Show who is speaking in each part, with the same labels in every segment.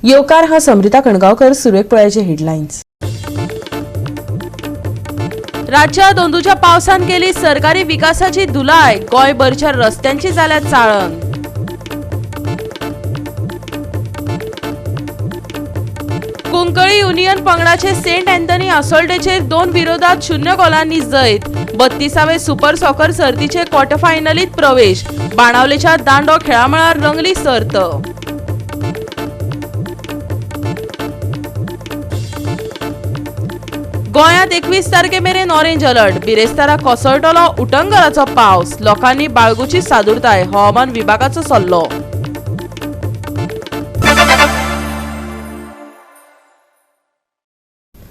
Speaker 1: येवकार हा समृता कणगावकर. सुरवेक पळयाचे हेडलायन्स. राज्यात अंदूच्या पावसान केली सरकारी विकासाची धुलाय. गोंयभरच्या रस्त्यांची जाल्या चाळण. कुंकळी युनियन पंगडाचे सेंट अँथनी असोल्डेचेर 2 विरोधात 0 गोलांनी जैत. 32वे सुपर सॉकर सर्तीचे क्वॉर्टर फायनलीत प्रवेश. बाणावलेच्या दांडो खेळामळार रंगली सर्त. गोंयांत 21 तारखे मेरेन ऑरेंज अलर्ट. बिरेस्तारा कोसळटलो उटंगराचो पावस. लोकांनी बाळगुची सादुरताय, हवामान विभागाचो सल्लो.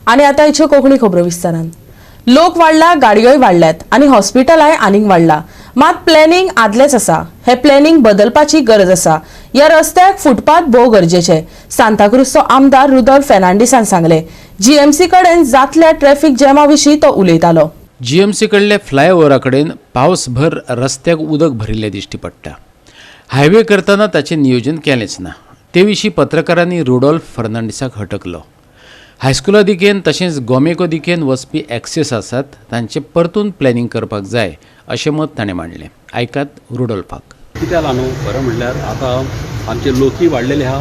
Speaker 1: आणि आता हिच्यो कोंकणी खबरो विस्तारान. लोक वाडला, गाडयोय वाडल्यात आनी हॉस्पिटलाय आनीक वाडला. मात प्लॅनिंग आदलेच आसा. हे प्लॅनिंग बदलपाची गरज आसा. ह्या रस्त्याक फुटपाथ भोव गरजेचे, सांताक्रूजचो आमदार रुदोल्फ फेर्नांडीसान सांगले. जीएमसी कडेन जातल्या ट्रॅफिक जॅमा विशीं तो उलयतालो.
Speaker 2: जीएमसी कडल्या फ्लायओव्हरा कडेन पावसभर रस्त्याक उदक भरिल्लें दिश्टी पडटा. हायवे करतना ताचें नियोजन केलेंच ना. ते विशीं पत्रकारांनी रुडोल्फ फर्नांडीसाक हटकलो. हायस्कुला दिकेन तशेंच गोमेको दिकेन वचपी एक्सेस आसात, तांचें परतून प्लॅनिंग करपाक जाय अशें मत ताणें मांडलें. आयकात रुडोल्फाक.
Speaker 3: कितें जालां न्हू, खरें म्हणल्यार आतां आमचे लोकूय वाडलेले आहा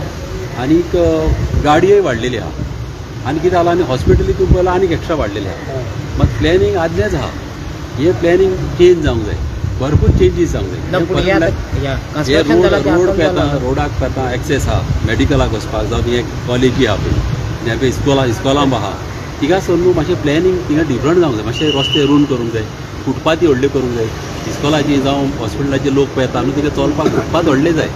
Speaker 3: आनीक गाडयोय वाडलेली आहा आनी कितें जालां, आनी हॉस्पिटलूय तूं पळयला आनीक एक्स्ट्रा वाडलेले आहा. मात प्लॅनिंग आदलेंच आहा. हें प्लॅनिंग चेंज जावंक जाय, भरपूर चेंजीस जावंक जाय.
Speaker 4: ना, पूण
Speaker 3: खरें
Speaker 4: हे
Speaker 3: म्हणल्यार
Speaker 4: आतां ह्या
Speaker 3: हे
Speaker 4: कन्स्ट्रक्शन
Speaker 3: रोड
Speaker 4: जालां तें
Speaker 3: रोड
Speaker 4: आतां
Speaker 3: पेता
Speaker 4: जालां.
Speaker 3: रोडाक पेता एक्सेस आहा मेडिकलाक वचपाक जावं हे कॉलेजी आहा पळय, हें पळय इस्कोलां इस्कोलां आहा. थिंगासर न्हू मातशें प्लॅनिंग थिंगा डिफरंट जावंक जाय. मातशे रस्ते रूंद करूंक जाय, फुटपाथी व्हडल्यो करूंक जाय. इस्कोलाची जावं हॉस्पिटलाचे लोक पळय येता न्हू, तिका चलपाक फुटपाथ व्हडले जाय.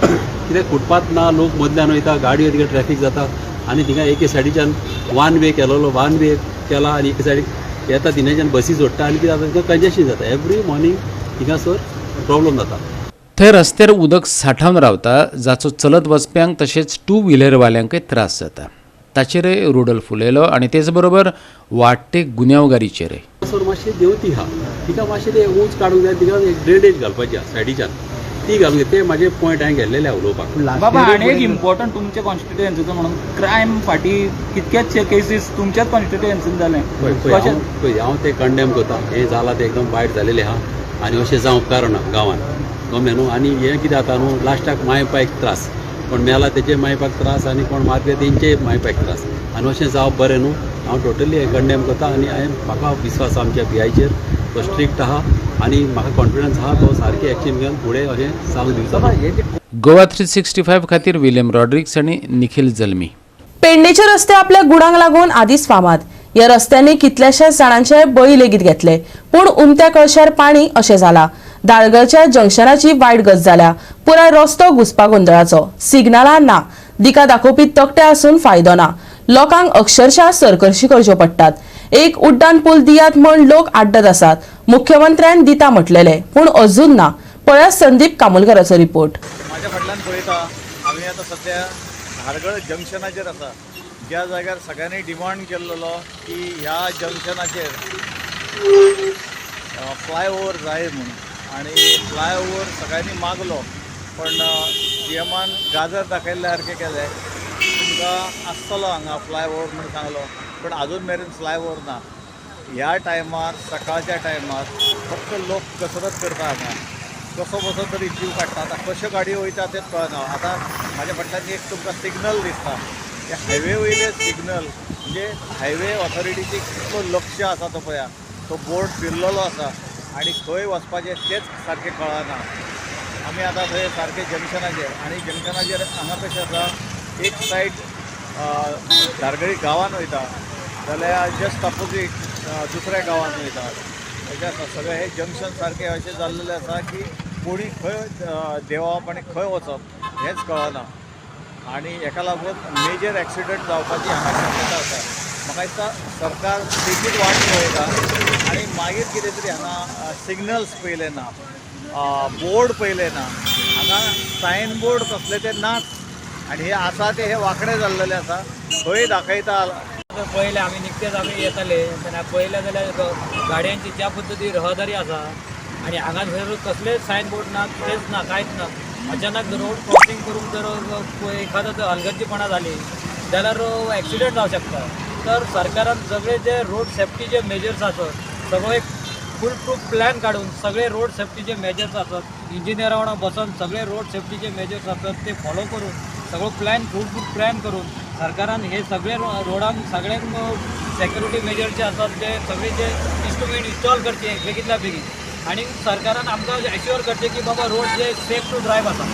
Speaker 3: कित्याक फुटपाथ ना, लोक मदल्यान वयता, गाडयो, थिंगा ट्रॅफीक जाता आनी थिंगा एके सायडीच्यान वन वे केलोलो, वन वे केला आनी एके सायडीक येता, थिंगाच्यान बसी सोडटा आनी कितें जाता, थिंगा कंजेशन जाता. एवरी मॉर्निंग थिंगासर प्रॉब्लम जाता.
Speaker 2: थंय रस्त्यार उदक सांठावन रावता, जाचो चलत वचप्यांक तशेंच टू व्हिलरवाल्यांकय त्रास जाता. ताचेरय रुडोल्फ उलयलो आनी तेच बरोबर वाडटे गुन्यांवगारीचेरय.
Speaker 3: सर मातशी देंवती आहा, तिका मातशें ते ऊंच काडूंक जाय. तिका एक ड्रेनेज घालपाची आहा सायडीच्यान, ती घालूंक जाय. ते म्हाजे पॉयंट हांवें घेतलेले आहा उलोवपाक.
Speaker 5: बाबा, आनी एक इम्पॉर्टंट, तुमच्या कॉन्स्टिट्युएन्सीचो म्हणून क्रायम फाटीं कितकेच केसीस तुमच्याच कॉन्स्टिट्युएन्सीन जाले.
Speaker 3: पळय पळय, हांव पळय, हांव तें कंडेम करता. हें जालां तें एकदम वायट जालेलें आहा आनी अशें जावंक कारना गांवान, गमलें न्हू. आनी हें कितें जाता न्हू, लास्टाक माय पायक त्रास, कोण मेला तेजे माय पायक त्रास आनी कोण मारले तेंचे माय पायक त्रास आनी अशें जावप बरें न्हू. हांव टोटली हें कंडेम करता आनी हांवें म्हाका विस्वास आसा आमच्या पीआयचेर. तो स्ट्रिक्ट आहा आनी म्हाका कॉन्फिडन्स आहा, तो सारकें एक्शन घेवन फुडें अशें जावंक दिवचो ना.
Speaker 2: गोवा 365 खातीर विलियम रॉड्रिक्स आनी निखिल जल्मी.
Speaker 1: पेडणेचे रस्ते आपल्या गुणांक लागून आदींच फामाद. ह्या रस्त्यांनी कितल्याशाच जाणांचे बळी लेगीत घेतले, पूण उमत्या कळशार पाणी अशें जाला. धारगळच्या जंक्शनाची वायट गत जाल्या. पुराय रस्तो घुसपा गोंदळाचो. सिग्नलां ना, दिका दाखोवपी तकटे आसून फायदो ना. लोकांक अक्षरशः सरकर्शी करच्यो पडटात. एक उड्डाण पूल दियात म्हण लोक आड्डत आसात. मुख्यमंत्र्यान दिता म्हटलेले, पूण अजून ना. पळयात संदीप कामुलकराचो रिपोर्ट.
Speaker 6: माझ्या फाटल्यान पळयता, आमी आतां सद्या धारगळ जंक्शनाचेर आसा, ज्या जाग्यार सगळ्यांनी डिमांड केल्लो की ह्या जंक्शनाचेर फ्लायओवर जाय म्हूण आनी फ्लायओवर सगळ्यांनी मागलो, पण सीएमान गाजर दाखयल्ल्या सारकें केलें. तुमकां आसतलो हांगा फ्लायओवर म्हूण सांगलो, पण अजून मेरेन फ्लायओवर ना. ह्या टायमार, सकाळच्या टायमार फक्त लोक कसरत करता हांगा, कसो बसो तरी जीव काडटा. आतां कश्यो गाडयो वयता तेच कळना. आतां म्हाज्या फाटल्यान एक तुमकां सिग्नल दिसता. ते हायवे वयले सिग्नल म्हणजे हायवे ऑथॉरिटीची कितलो लक्ष आसा तो पळया. तो बोर्ड फिरलेलो आसा आनी खंय वचपाचें तेच सारकें कळना. आमी आतां थंय सारकें जंक्शनाचेर आनी जंक्शनाचेर हांगा कशें आसा, एक सायड धारगळी गांवान वयता जाल्यार जस्ट अपोजीट दुसऱ्या गांवान वयता, अशें आसा. सगळें हें जंक्शन सारकें अशें जाल्लेलें आसा की कोणी खंय देंवप आनी खंय वचप हेंच कळना आनी हेका लागून मेजर एक्सिडंट जावपाची हांगा शक्यता आसा. म्हाका दिसता सरकार बेगीन वाट पळयता आनी मागीर कितें तरी. हांगा सिग्नल्स पयले ना, बोर्ड पयले ना, हांगा सायन बोर्ड कसले ते नाच आनी हे आसा ते हे वांकडे जाल्लेले आसा, खंय दाखयता.
Speaker 4: आतां पळयलें आमी, निकतेच आमी येताले तेन्ना पळयलें जाल्यार गाडयांची ज्या पद्दतीन रहदारी आसा आनी हांगा थंय कसलेच सायन बोर्ड ना, कितेंच ना, कांयच ना. अचानक रोड क्रॉसिंग करूंक जर एखादो जर हलगर्जीपणा जाली जाल्यार एक्सिडंट जावं शकता. तर सरकारान सगळे जे रोड सेफ्टीचे मेजर्स आसत सगळो एक फूल प्रूफ प्लॅन काडून सगळे रोड सेफ्टीचे मेजर्स आसत इंजिनियरा वांगडा बसोन सगळे रोड सेफ्टीचे मेजर्स आसत ते फॉलो करून सगळो प्लॅन फूल प्रूफ प्लॅन करून सरकारान हे सगळे रोडांक सगळ्यांक सेक्युरिटी मेजर जे आसात ते सगळे जे इन्स्ट्रुमेंट इन्स्टॉल करचे बेगीतल्या बेगीन आनी सरकारान आमकां एश्योर करचें की बाबा रोड जे सेफ टू ड्रायव्ह आसा.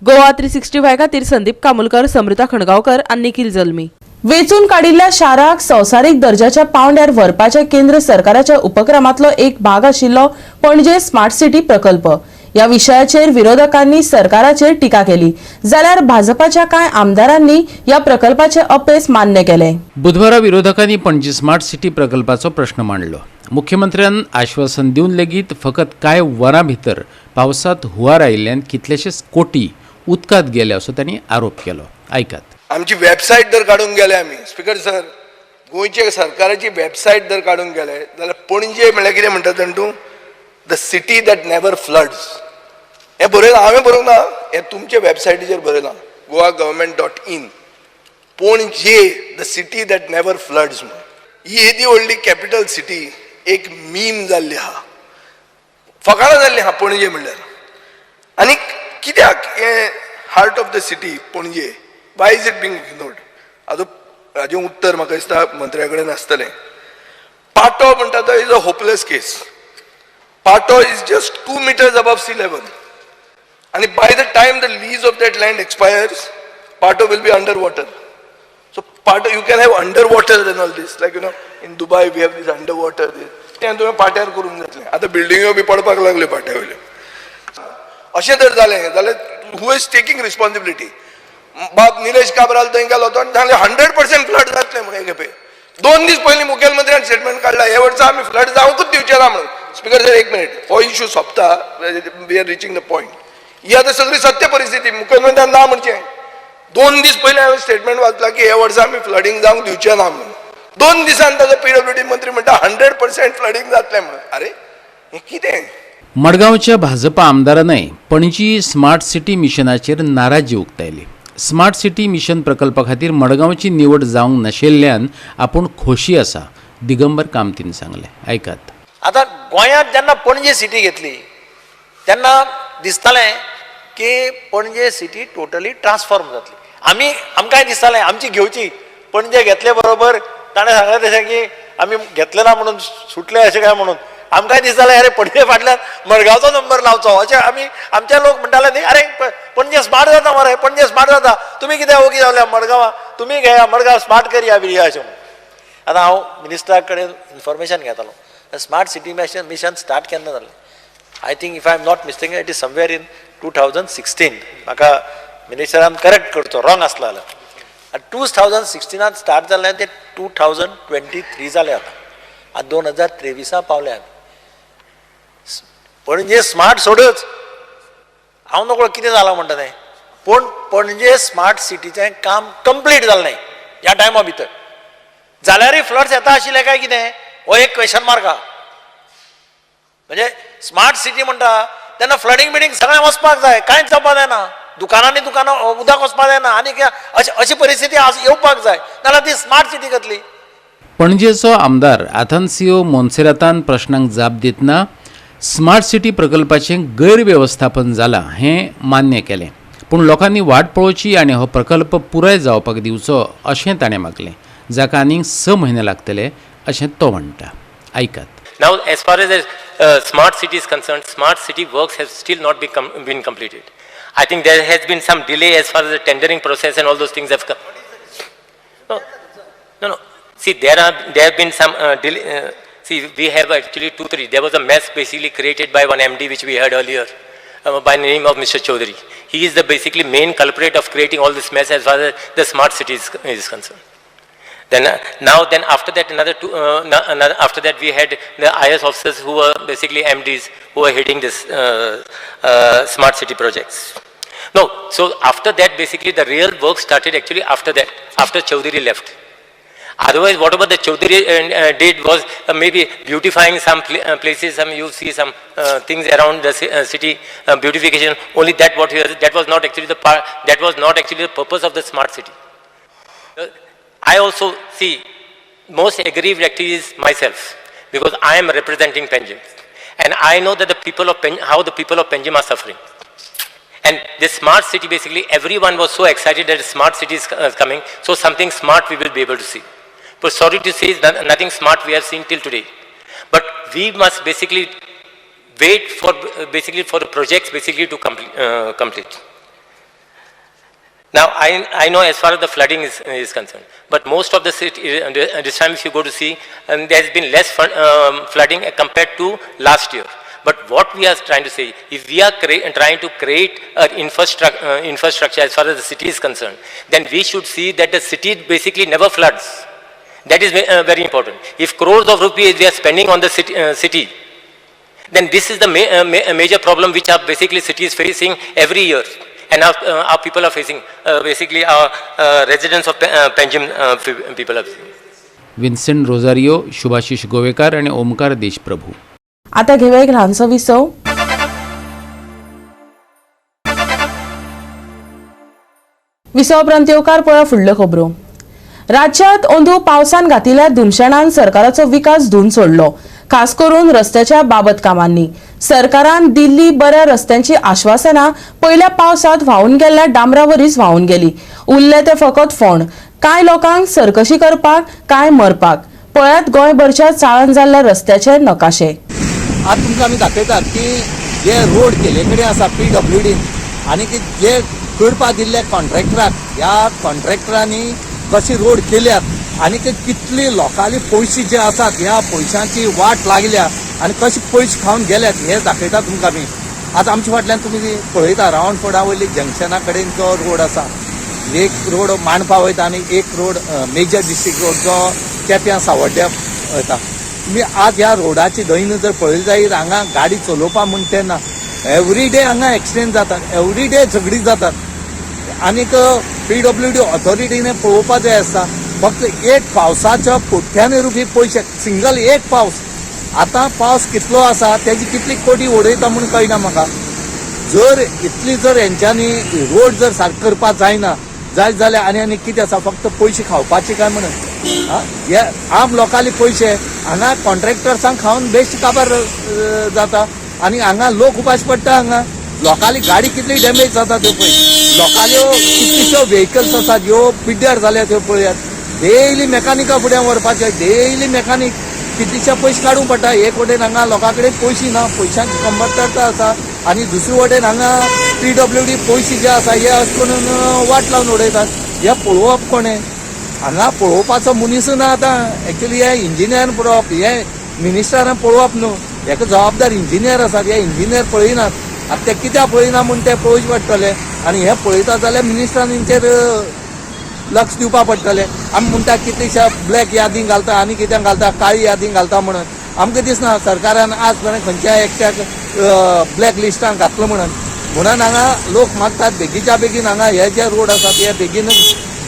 Speaker 1: गोवा 365 खातीर संदीप कामुलकर, समृता खणगांवकर आनी निखिल जल्मी. वेंचून काडिल्ल्या शाराक संवसारीक दर्जाच्या पावंड्यार व्हरपाच्या केंद्र सरकाराच्या उपक्रमांतलो एक भाग आशिल्लो पणजे स्मार्ट सिटी प्रकल्प. ह्या विशयाचेर विरोधकांनी सरकाराचेर टिका केली जाल्यार भाजपाच्या कांय आमदारांनी ह्या प्रकल्पाचे अपेस मान्य केलें.
Speaker 2: बुधवारा विरोधकांनी पणजी स्मार्ट सिटी प्रकल्पाचो प्रश्न मांडलो. मुख्यमंत्र्यान आश्वासन दिवन लेगीत फकत कांय वरां भितर पावसांत हुंवार आयिल्ल्यान कितलेशेच कोटी उदकांत गेले असो तांणी आरोप केलो. आयकात.
Speaker 7: आमची वेबसायट जर काडूंक गेले आमी, स्पिकर सर, गोंयच्या सरकाराची वेबसायट जर काडूंक गेले जाल्यार पणजे म्हणल्यार कितें म्हणटा जाण तूं, the city that never floods. हें बरयलां, हांवें बरोवंक ना, हें तुमचे वेबसायटीचेर बरयलां, Goa government dot in. Panaji the city that never floods म्हणून. ही येदी व्हडली कॅपिटल सिटी एक मीम जाल्ली आहा, फकाणां जाल्ली आहा पणजे म्हणल्यार. आनी कित्याक हें heart of the city Panaji, why is it being ignored? हाजो हाजें उत्तर म्हाका दिसता मंत्र्या कडेन आसतलें. पाटो म्हणटा तो is a hopeless case. Patto is just 2 meters above sea level आनी by the time the lease of that land expires, Patto will be under water. So Patto, you can have under water and all this, like you know, in Dubai we have this under water. तें तुवें पाट्यार करूंक जातलें. आतां बिल्डिंग्यो बी पडपाक लागल्यो पाट्या वयल्यो. अशें जर जालें जाल्यार who is taking responsibility? बाब निलेश काब्राल थंय गेलो तो आनी सांगलें 100% फ्लड जातलें म्हणून. हे खेपे 2 दीस पयलीं मुखेलमंत्र्यान स्टेटमेंट काडला, हे वर्सा आमी फ्लड जावंकूच दिवचे ना म्हणून. स्पिकर सर, एक मिनिट, हो इशू सोंपता, we are reaching the point. ही आतां सगळी सत्य परिस्थिती. मुखेलमंत्र्यान ना म्हणचें, 2 दीस पयलीं हांवें स्टेटमेंट वाचला की हे वर्सा आमी फ्लडींग जावंक दिवचे ना म्हणून. 2 दिसान ताजो पीडब्ल्यूडी मंत्री म्हणटा 100% फ्लडींग जातलें म्हणून. अरे हें कितें?
Speaker 2: मडगांवच्या भाजपा आमदारानय पणजी स्मार्ट सिटी मिशनाचेर नाराजी उक्तायली. स्मार्ट सिटी मिशन प्रकल्पा खातीर मडगांवची निवड जावंक नाशिल्ल्यान आपूण खोशी आसा, दिगंबर कामतीन सांगलें. आयकात.
Speaker 8: आतां गोंयांत जेन्ना पणजे सिटी घेतली तेन्ना दिसतालें की पणजे सिटी टोटली ट्रान्सफॉर्म जातली. आमी आमकांय दिसतालें आमची घेवची. पणजे घेतले बरोबर ताणें सांगलें तशें की आमी घेतले ना म्हणून सुटले अशें काय म्हणून. आमकांय दिसतालें अरे पणजे फाटल्यान मडगांवचो नंबर लावचो अशें आमी आमचे लोक म्हणटाले न्ही, अरे पणजे स्मार्ट जाता मरे, पणजे स्मार्ट जाता, तुमी कित्याक ओगी जावल्या मडगांवां, तुमी घेया मडगांव स्मार्ट करया बिरया अशें म्हणून. आतां हांव मिनिस्टरा कडेन इन्फॉर्मेशन घेतालो, स्मार्ट सिटी मिशन स्टार्ट केन्ना जालें? I think if I am not mistaken it is somewhere in 2016. म्हाका मिनिस्टरान करेक्ट करचो रॉंग आसलो जाल्यार. आनी 2016 स्टार्ट जालें तें 2023 जालें. आतां आतां 2023 पावले आमी. पणजे स्मार्ट सोडच, हांव नकळो कितें जालां म्हणटा तें, पूण पणजे स्मार्ट सिटीचें काम कंप्लीट जालें न्हय ह्या टायमा भितर. जाल्यारय फ्लड्स येता आशिल्ले काय कितें, हो एक क्वेशन मार्क आहा. म्हणजे स्मार्ट सिटी म्हणटा तेन्ना फ्लडींग बिडींग सगळें वचपाक जाय, कांयच जावपाक जायना, दुकानांनी दुकानां उदक वचपाक जायना आनी अशी परिस्थिती येवपाक जाय, नाजाल्यार ती स्मार्ट सिटी कसली?
Speaker 2: पणजेचो आमदार आथान्सियो मोन्सेरातान प्रश्नांक जाप दितना स्मार्ट सिटी प्रकल्पाचें गैरवेवस्थापन जालां हें मान्य केलें, पूण लोकांनी वाट पळोवची आनी हो प्रकल्प पुराय जावपाक दिवचो अशें ताणें मागलें, जाका आनीक 6 म्हयने लागतले अशें तो म्हणटा. आयकात.
Speaker 9: Now, as far as smart city is concerned, smart city works have still not been completed. I think there has been some delay as far as the tendering process and all those things have come. No, no, no. See, there have been some delay. See, we have actually 2-3. There was a mess basically created by one MD which we heard earlier, by the name of Mr. Chaudhary. He is the basically main culprit of creating all this mess as far as the smart city is concerned. Then now, then after that, another two, another, after that we had the IS officers who were basically MDs who were heading this smart city projects. No, so after that basically the real work started actually after that, after Chaudhary left. Otherwise, whatever the Chaudhary did was maybe beautifying some places, some you see some things around the city, beautification, only that what he was, that was not actually the part, that was not actually the purpose of the smart city. I also see most aggrieved actually is myself, because I am representing Panjim. And I know that the people of how the people of Panjim are suffering. And this smart city, basically everyone was so excited that a smart city is coming, so something smart we will be able to see. But sorry to say, nothing smart we have seen till today. But we must basically wait for basically for the projects basically to complete. Now, I know as far as the flooding is concerned, but most of the city, this time if you go to see, and there has been less flooding compared to last year. But what we are trying to say, if we are trying to create an infrastructure as far as the city is concerned, then we should see that the city basically never floods. That is very important. If crores of rupees we are spending on the city, then this is the major problem which are basically cities facing every year. And our people are facing, basically our residents of Panjim people are facing.
Speaker 2: Vincent Rosario, Shubhashish Govekar आणि ओमकार देशप्रभू.
Speaker 1: आता घेऊया एक ल्हानसो विसव. विसव उपरांत येवकार पळया फुडल्यो खबरो. राज्यांत अंदू पावसान घातिल्ल्या धुमशेणान सरकाराचो विकास धुवन सोडलो, खास करून रस्त्याच्या बाबत कामांनी. सरकारान दिल्ली बऱ्या रस्त्यांची आश्वासनां पयल्या पावसांत व्हांवून गेल्ल्या डांबरावरीच व्हांवून गेली. उरले ते फकत फोंड. कांय लोकांक सरकशी करपाक, कांय मरपाक. पळयात गोंयभरच्या चाळण जाल्ल्या रस्त्याचे नकाशे.
Speaker 10: आज तुमकां आमी दाखयतात की जे रोड केले कडेन आसा पीडब्ल्यूडीन आनी की जे करपा दिल्ले कॉन्ट्रॅक्टराक, ह्या कॉन्ट्रॅक्टरांनी कशी रोड केल्यात आनी ते कितली लोकांली पयशे जे आसात ह्या पयशांची वाट लागल्या आनी कशे पयशे खावन गेल्यात हे दाखयता तुमकां आमी. आतां आमच्या फाटल्यान तुमी पळयता रावंड फोर्डा वयली जंक्शना कडेन जो रोड आसा, एक रोड मांडपा वयता आनी एक रोड मेजर डिस्ट्रिक्ट रोड जो केप्यां सावड्ड्या वयता. तुमी आज ह्या रोडाची दैन्य जर पळयली जायत, हांगा गाडी चलोवपा म्हण तेन्ना एवरी डे हांगा एक्सिडेंट जातात, एवरी डे झगडी जातात. आनीक पीडब्ल्यूडी ऑथॉरिटीने पळोवपा जाय आसता. फक्त एक पावसाच्या कोट्यांनी रुपये पयशे, सिंगल एक पावस. आतां पावस कितलो आसा तेजी कितली कोटी उडयता म्हूण कळना म्हाका. जर इतली जर हेंच्यांनी रोड जर सारको करपाक जायना जायत जाल्यार आनी आनी कितें आसा, फक्त पयशे खावपाचे काय म्हणून हे आम लोकांले पयशे हांगा कॉन्ट्रॅक्टर्सांक खावन बेश्ट काबार जाता आनी हांगा लोक उपाशी पडटा. हांगा लोकांली गाडी कितली डॅमेज जाता त्यो पळय, लोकांल्यो कितल्योश्यो व्हेकल्स आसात ह्यो पिड्ड्यार जाल्या त्यो पळयात. डेली मेकानिका फुडें व्हरपाचे, डेली मेकानीक कितलेशे पयशे काडूंक पडटा. एक वटेन हांगा लोकां कडेन पयशे ना, पयशांची कमतरता आसा आनी दुसरे वटेन हांगा पीडब्ल्यूडी पयशे जे आसा हे अशें करून वाट लावन उडयतात. हे पळोवप कोणें? हांगा पळोवपाचो मनीस ना आतां. एक्चुली हे इंजिनियर पळोवप, हे मिनिस्टरान पळोवप न्हू, हेका जबाबदार इंजिनियर आसात, हे इंजिनियर पळयनात. आतां ते कित्याक पळयना म्हूण ते पळोवचें पडटलें आनी हे पळयता जाल्यार मिनिस्टरान हेंचेर लक्ष दिवपा पडटलें. आमी म्हणटा कितलेशा ब्लॅक यादी घालता आनी कितें घालता, काळी यादी घालता म्हणून. आमकां दिसना सरकारान आज पर्यंत खंयच्याय एकट्याक ब्लॅक लिस्टान घातलो म्हणून. म्हणून हांगा लोक मागतात बेगीच्या बेगीन हांगा हे जे रोड आसात हे बेगीन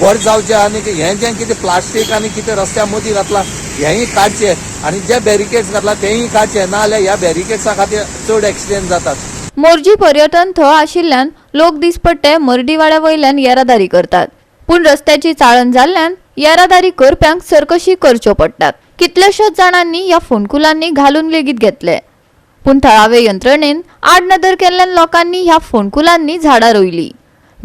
Speaker 10: बरे जावचे आनी हें जें कितें प्लास्टीक आनी कितें रस्त्या मदीं घातलां हेंय काडचें आनी जे बॅरिकेड्स घातला तेंय काडचें, ना जाल्यार ह्या बॅरिकेड्सा खातीर चड एक्सिडेंट जातात.
Speaker 11: मोरजी पर्यटन थळ आशिल्ल्यान लोक दिसपट्टे मर्डीवाड्या वयल्यान येरादारी करतात, पूण रस्त्याची चाळण जाल्ल्यान येरादारी करप्यांक सरकशी करच्यो पडटात. कितल्याशाच जाणांनी ह्या फोंडकुलांनी घालून लेगीत घेतले, पूण थळावे यंत्रणेन आडनदर केल्ल्यान लोकांनी ह्या फोंडकुलांनी झाडां रोयली.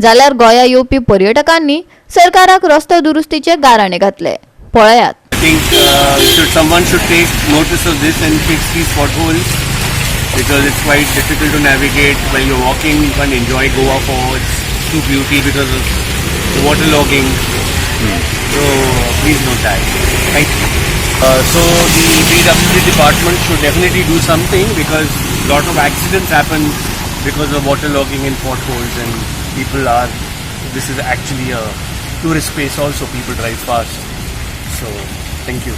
Speaker 11: जाल्यार गोंया येवपी पर्यटकांनी सरकाराक रस्तो दुरुस्तीचे गाराणे घातले. पळयात.
Speaker 12: I think someone should take notice of this and fix these potholes, because it's quite difficult to navigate while you're walking. You can't enjoy Goa for its true beauty because of the waterlogging. So please note that. Thank you. So the PWD department should definitely do something, because a lot of accidents happen because of waterlogging in potholes, and people are. This is actually a tourist place also. People drive fast. So thank you.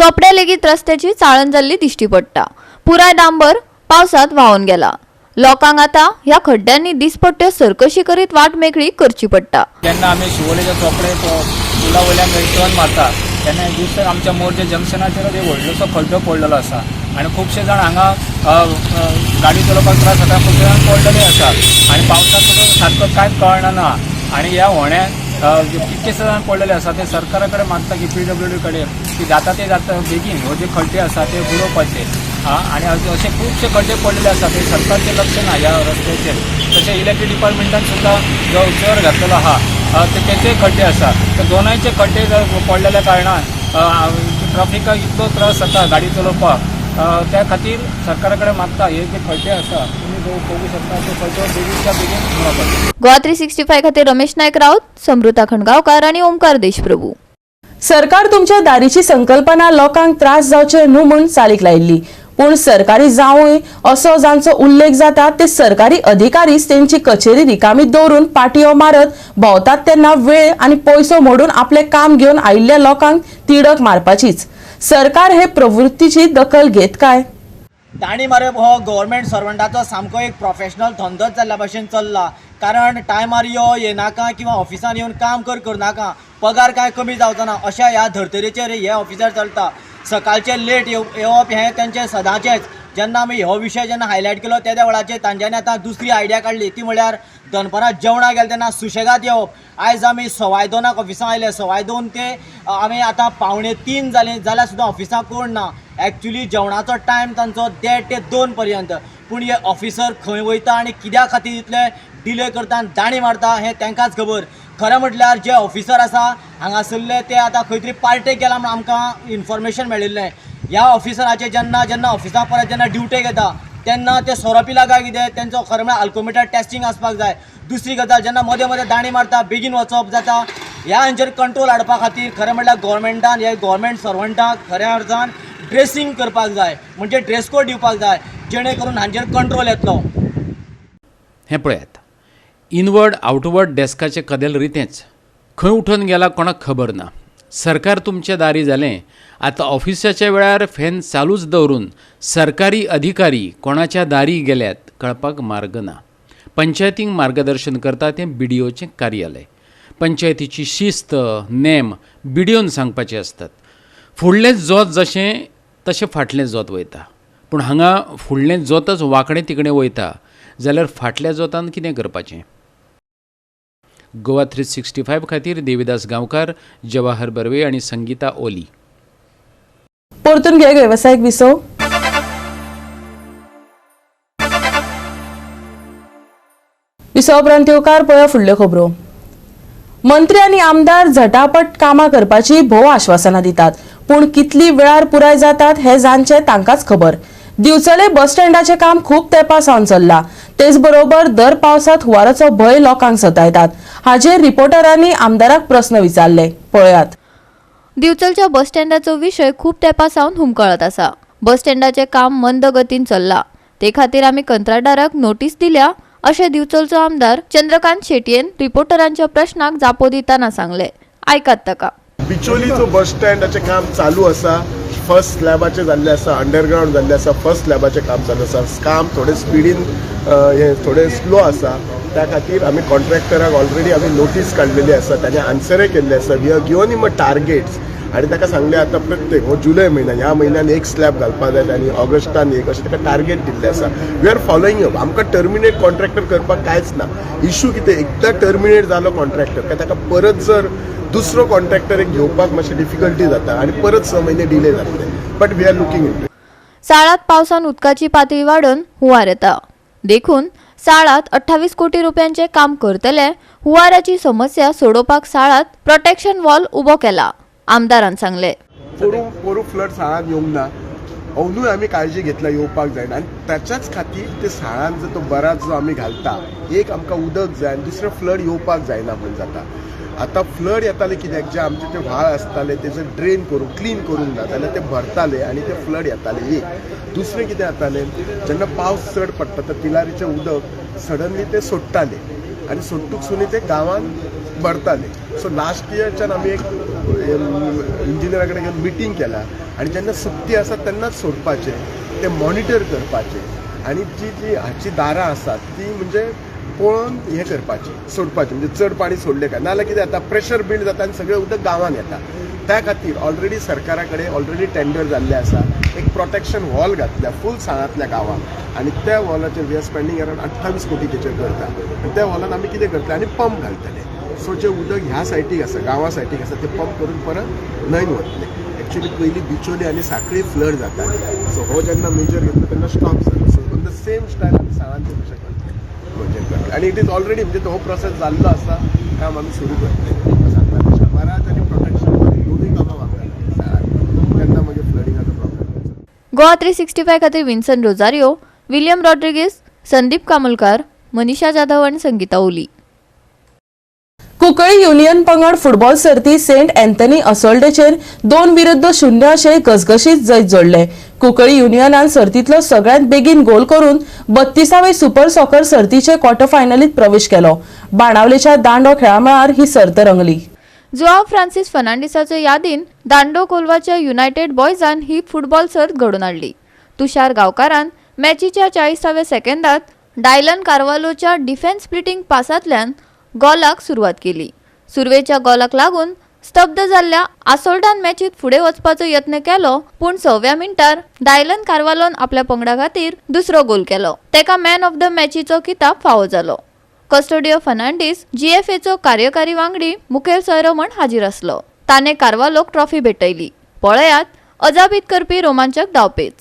Speaker 11: चोपड्या लेगीत रस्त्याची चाळण जाल्ली दिश्टी पडटा. पुराय डांबर पावसात व्हांवन गेला. लोकांक आतां ह्या खड्ड्यांनी दिसपट्ट्यो सरकशी करीत वाट मेकळी करची पडटा.
Speaker 4: जेन्ना आमी शिवोलेच्या चोपडे पुला वयल्यान टर्न मारता तेन्ना दुसरे आमच्या मोरजे जंक्शनाचेर एक व्हडलोसो खड्डो पडलेलो आसा आनी खुबशे जाण हांगा गाडी चलोवपाक त्रास जाता, खुबशे जाण पडलेले आसा आनी पावसाक सारको कांयच कळना ना आनी ह्या होण्याक कितकेशे जाण पडलेले आसा. ते सरकारा कडेन मागता की PWD कडेन की जाता ते जाता बेगीन हो जे खड्डे आसा ते बुडोवपाचे आनी अशे खुबशे खड्डे पडलेले आसा ते सरकारचें लक्ष ना ह्या रस्त्याचेर. तशें इलेक्ट्रीक डिपार्टमेंटान सुद्दां जो चर घातलेलो आहा तेचे खड्डे आसा. तर दोनांयचे खड्डे पडलेल्या कारणान ट्राफिकाक इतलो त्रास जाता गाडी चलोवपाक. त्या खातीर सरकारा कडेन मागता हे जे खड्डे आसा तुमी पळोवंक शकता ते खड्डे बेगीनच्या बेगीन बुडोवपाचे.
Speaker 11: गोवा 365 खातीर रमेश नायक राऊत, समृता खंडगावकार आनी ओमकार देशप्रभू.
Speaker 1: सरकार तुमच्या दारीची संकल्पना लोकांक त्रास जावचे न्हू म्हूण चालीक लायिल्ली, पूण सरकारी जावंय असो जांचो उल्लेख जाता ते सरकारी अधिकारीच तेंची कचेरी रिकामी दवरून पाटयो मारत भोंवतात तेन्ना वेळ आनी पयसो मोडून आपलें काम घेवन आयिल्ल्या लोकांक तिडक मारपाचीच. सरकार हे प्रवृत्तीची दखल घेत काय?
Speaker 13: दाणी मारप हो गव्हर्मेंट सर्वंटाचो सामको एक प्रोफेशनल धंदोच जाल्ल्या भशेन चल्ला. कारण टायमार यो येनाका किंवा ऑफिसान येवन काम कर करनाका, पगार कांय कमी जावचो ना अशा ह्या धर्तरेचेर हे ऑफिसर चलता. सकाळचें लेट येवप हें तेंचें सदांचेंच. जेन्ना आमी हो विशय जेन्ना हायलायट केलो तेद्या वेळाचेर तांच्यांनी आतां दुसरी आयडिया काडली, ती म्हळ्यार दनपरां जेवणाक गेले तेन्ना सुशेगाद येवप. आयज आमी 2:15 ऑफिसां आयले, 2:15 ते आमी आतां 2:45 जालीं जाल्यार सुद्दां ऑफिसां कोण ना. एक्चुली जेवणाचो टायम तांचो 1:30 ते 2 पर्यंत, पूण हे ऑफिसर खंय वयता आनी कित्या खातीर इतले डिले करता आनी दाणी मारता हें तांकांच खबर. खरें म्हटल्यार जे ऑफिसर आसा हांगासरले ते आतां खंय तरी पार्टेक गेला म्हूण आमकां इन्फॉर्मेशन मेळिल्लें. ह्या ऑफिसराचे जेन्ना जेन्ना ऑफिसां परत जेन्ना ड्युटेक येता तेन्ना ते सोरो पिला काय कितें तेंचो खरें म्हळ्यार आल्कोमिटर टेस्टींग आसपाक जाय. दुसरी गजाल जेन्ना मदें मदें दाणी मारता बेगीन वचप जाता, ह्या हांचेर कंट्रोल हाडपा खातीर खरें म्हळ्यार गोवोरमेंटान हे गोवोरमेंट सर्वंटाक खऱ्या अर्थान ड्रेसींग करपाक जाय, म्हणजे ड्रेस कोड दिवपाक जाय जेणे करून हांचेर कंट्रोल येतलो.
Speaker 2: हें पळयात, इनवर्ड आवटवर्ड डेस्काचें कदेल रितेंच, खंय उठून गेला कोणाक खबर ना. सरकार तुमच्या दारी जालें, आतां ऑफिसाच्या वेळार फॅन चालूच दवरून सरकारी अधिकारी कोणाच्या दारी गेल्यात कळपाक मार्ग ना. पंचायतींक मार्गदर्शन करता तें BDOचें कार्यालय. पंचायतीची शिस्त नेम BDOन सांगपाचे आसतात. फुडलें जोत जशें तशें फाटलें जोत वयता, पूण हांगा फुडलें जोतच वांकडें तिकडें वयता जाल्यार फाटल्या जोतान कितें करपाचें? गोवा 365 खातीर देविदास गांवकार, जवाहर बर्वे आनी संगीता ओली.
Speaker 1: परतून घे वेवसायीक विसव. विसव उपरांत येवकार पळय फुडल्यो खबरो. मंत्री आनी आमदार झटापट कामां करपाची भोव आश्वासनां दितात, पूण कितली वेळार पुराय जातात हें जाणचें तांकांच खबर. दिवचले बस स्टँडाचें काम खूब तेंपा सावन चल्लां, तेच बरोबर दर पावसांत हुंवाराचो भंय लोकांक सतायतात. हाचेर रिपोर्टरांनी आमदाराक प्रस्न विचारले, पळयात.
Speaker 11: दिवचलच्या बस स्टँडाचो विशय खूब तेंपा सावन हुमकळत आसा. बस स्टँडाचें काम मंद गतीन चल्लां, ते खातीर आमी कंत्राटदाराक नोटीस दिल्या अशें दिवचलचो आमदार चंद्रकांत शेटयेन रिपोर्टरांच्या प्रश्नाक जापो दितना सांगलें. आयकात ताका.
Speaker 14: बिचोलीचो बस स्टँडाचें काम चालू आसा, फर्स्ट स्लॅबाचें जाल्लें आसा, अंडरग्रावंड जाल्लें आसा, फर्स्ट स्लॅबाचें काम चालू आसा. काम थोडें स्पिडीन हें थोडें स्लो आसा, त्या खातीर आमी कॉन्ट्रॅक्टराक ऑलरेडी आमी नोटीस काडलेली आसा, ताणें आन्सरय केल्लें आसा. We have given him a targets आनी ताका सांगलें आतां प्रत्येक हो जुलय म्हयन्यान ह्या म्हयन्यान एक स्लॅब घालपाक जाय आनी ऑगस्टान एक, अशें ताका टार्गेट दिल्लें आसा. We are following up. आमकां टर्मिनेट कॉन्ट्रॅक्टर करपाक कांयच ना. इशू कितें, एकदां टर्मिनेट जालो कॉन्ट्रॅक्टर काय ताका परत जर दुसरो कॉन्ट्रॅक्टर एक घेवपाक मातशें डिफिकल्टी जाता आनी परत 6 म्हयने डिले जातले. But we are looking into.
Speaker 11: साळात पावसान उदकाची पातळी वाडून हुंवार येता, देखून साळात 28 कोटी रुपयांचे काम करतले. हुंवाराची समस्या सोडोवपाक साळात प्रोटेक्शन वॉल उबो केला, आमदारान सांगले.
Speaker 14: पोरू फ्लड साळान येवंक ना, अजूनय आमी काळजी घेतल्या येवपाक जायना आनी ताच्याच खातीर ते साळान जो तो बराच जो आमी घालता, एक आमकां उदक जाय आनी दुसरें फ्लड येवपाक जायना म्हूण जाता. आतां फ्लड येताले कित्याक, जे आमचे ते व्हाळ आसताले तेजो ड्रेन करूंक क्लीन करूंक ना जाल्यार ते भरताले आनी ते फ्लड येताले. एक दुसरें कितें जातालें, जेन्ना पावस चड पडटा तर तिलारीचें उदक सडनली ते सोडटाले आनी सोडटूक सुनी ते गांवांत भरताले. सो लास्ट इयरच्यान आमी एक इंजिनियरा कडेन घेवन मिटींग केला आनी जेन्ना सक्ती आसा तेन्नाच सोडपाचें, तें मॉनिटर करपाचें आनी जी जी हाची दारां आसात ती म्हणजे पळोवन हें करपाचें, सोडपाचें, म्हणजे चड पाणी सोडलें काय नाजाल्यार कितें जाता, प्रेशर बिल्ड जाता आनी सगळें उदक गांवांत येता. त्या खातीर ऑलरेडी सरकारा कडेन ऑलरेडी टेंडर जाल्लें आसा, एक प्रोटेक्शन वॉल घातल्या फूल साळांतल्या गांवांक आनी त्या वॉलाचेर we are spending around 28 कोटी तेचेर करता आनी त्या वॉलान आमी कितें करतले आनी पंप घालतले. सो जें उदक ह्या सायटीक आसा, गांवा सायटीक आसा, तें पंप करून परत न्हंयन वतलें. एक्चुअली पयलीं बिचोली आनी सांखळी फ्लड जाताली, सो हो जेन्ना मेजर घेतलो तेन्ना स्टॉप जालो. So on the same style आमी साळान ते तशें करतले, प्रोजेक्ट करतले आनी it is already म्हणजे हो प्रोसेस जाल्लो आसा, काम आमी सुरू करतले. सांगता महाराज आनी प्रोटेक्शन दोनूय कामां वापरतात तेन्ना मागीर फ्लडिंगाचो प्रॉब्लेम.
Speaker 11: गोवा 365 खातीर विन्सन रोजारियो, विलियम रॉड्रिगीस, संदीप कामुलकार, मनीषा जाधव आनी संगीता ओली.
Speaker 1: कुंकळी युनियन पंगड फुटबॉल सर्ती सेंट अँथनी असोल्डेचेर 2-0 अशें घसघशीत जैत जोडलें. कुंकळी युनियनान सर्तींतलो सगळ्यांत बेगीन गोल करून 32वे सुपर सॉकर सर्तीचे क्वॉर्टर फायनलीत प्रवेश केलो. बाणावलेच्या दांडो खेळामळार ही सर्त रंगली.
Speaker 11: जुआव फ्रांसीस फर्नांडीसाच्या यादीन दांडो कोलवाच्या युनायटेड बॉयजान ही फुटबॉल सर्त घडोवन हाडली. तुषार गांवकारान मॅचीच्या 40व्या सेकंदात डायलन कार्वालोच्या डिफेन्स स्प्लिटींग पासांतल्यान गोलाक सुरवात केली. सुरवेच्या गोलाक लागून स्तब्ध जाल्ल्या आसोल्डान मॅचीत फुडें वचपाचो यत्न केलो, पूण 6व्या मिनटार डायलन कार्वालोन आपल्या पंगडा खातीर दुसरो गोल केलो. तेका मॅन ऑफ the मॅचीचो किताब फावो जालो. कस्टोडियो फर्नांडीस जीएफएचो कार्यकारी वांगडी मुखेल सोयरो म्हण हाजीर आसलो. ताणें कार्वालोक ट्रॉफी भेटयली. पळयात अजापीत करपी रोमांचक डावपेच.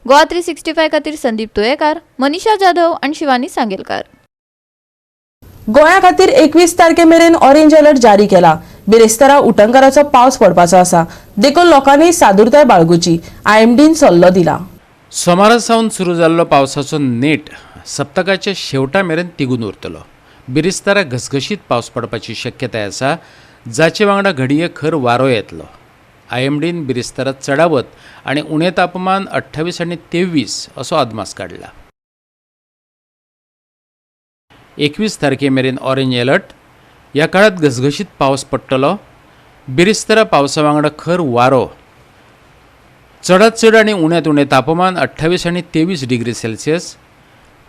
Speaker 11: गोवा 365 खातीर संदीप तुयेकार, मनीषा जाधव आनी शिवानी सांगेलकार.
Speaker 1: गोंया खातीर 21 तारखे मेरेन ऑरेंज अलर्ट जारी केला. बिरेस्तारा उटंगाराचो पावस पडपाचो आसा, देखून लोकांनी सादुरताय बाळगुची, आयएमडीन सल्लो दिला.
Speaker 2: सोमारा सावन सुरू जाल्लो पावसाचो नेट सप्तकाच्या शेवटा मेरेन तिगून उरतलो. बिरेस्तारा घसघशीत पावस पडपाची शक्यताय आसा, जाचे वांगडा घडये खर वारो येतलो. आयएमडीन बिरेस्तारा चडावत आनी उणें तापमान 28 आनी 23 असो अदमास काडला. 21 तारखे मेरेन ऑरेंज अलर्ट. ह्या काळात घसघशीत पावस पडटलो. बिरेस्तारा पावसा वांगडा खर वारो, चडात चड आनी उण्यांत उणें तापमान 28 आनी 23 डिग्री सेल्सियस.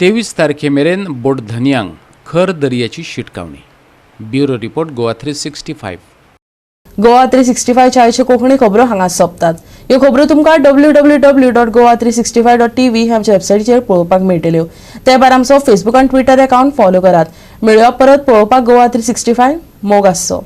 Speaker 2: 23 तारखे मेरेन बोटधनयांक खर दर्याची शिटकावणी. Bureau report, Goa 365.
Speaker 1: Goa 365 आयच्यो कोंकणी खबरो हांगा सोंपतात. ह्यो खबरो तुमकां www.goa365.tv ह्या आमच्या वेबसायटीचेर पळोवपाक मेळटल्यो. ते भायर आमचो फेसबूक आनी ट्विटर अकावंट फॉलो करात. मेळुया परत पळोवपाक गोवा 365. मोग आसचो.